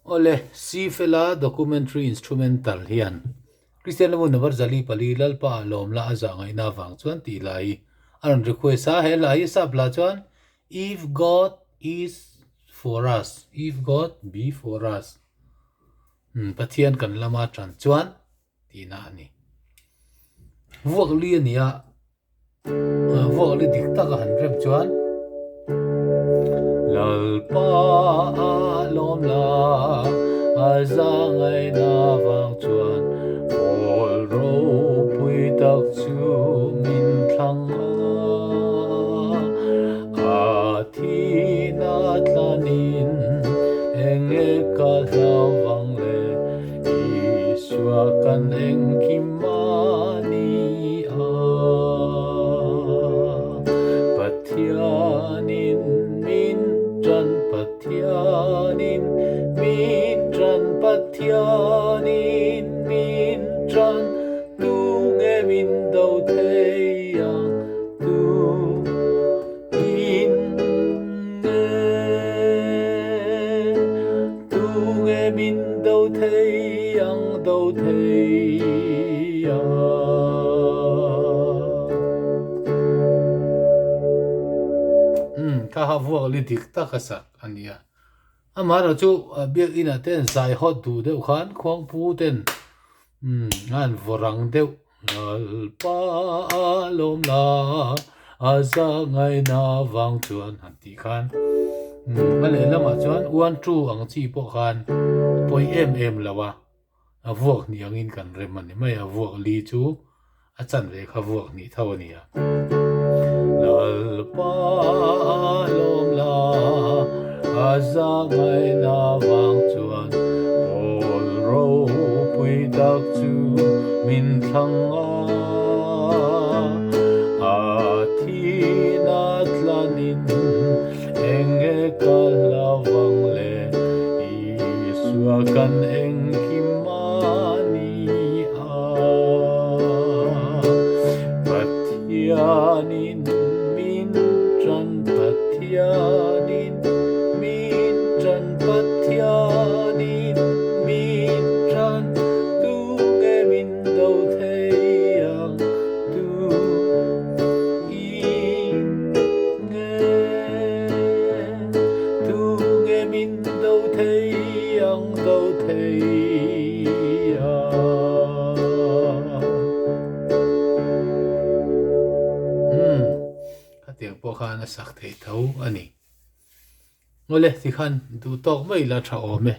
Awle, Sifela documentary instrumental hian Kristian Lamu Number 4 Lalpa ah lawm la a zah ngaihna avang chuan tih hla hi a rawn request a, he hla hi sap hla chuan If God is for us, If God be for us, Pathian kan lama tan chuan tihna a ni. Vuak li a ni a, vuak li dik tak a han rem chuan Lalpa a lawm la, a zangaina vang chuan pawl ropui tak chu min thlang a, a thihna tlanin enge ka hlau vang le. Isua kan engkim a ni a, Pathianin min tan, Pathianin min tan, Pathianin min tan, Tunge min do thei ang tu in nge? Tunge min do thei ang do thei ang. Umm kha ha vuak li dik tak a sak a nia. Amaherawh chu biakin ah ten zai hawt duh deuh khan khuangpu ten umm a han vaw rang deuh Lalpa a lawm la a za ngaina vang chuan han tih khan umm a lehlamah chuan one two ang chi pawh khan a pawi em em lo a, a vuak hnih angin kan rem a ni mai a, vuak li chu a chanve kha vuak hnih tho a ni a. Lalpa a lawm la a za ngaina vang chuan pawl ropui tak chu min thlang a, a thihna tlanin enge ka hlau vang le Isua kan engkim a ni a. Pathianin min tan, Pathianin min tan, Pathianin min tan, tunge min do thei ang tu in nge? Tunge min do thei ang do thei ang? Umm, khatiang pawh khan a sak thei tho a ni. Ngawle tikhan duh tawk mai ila tha awm e.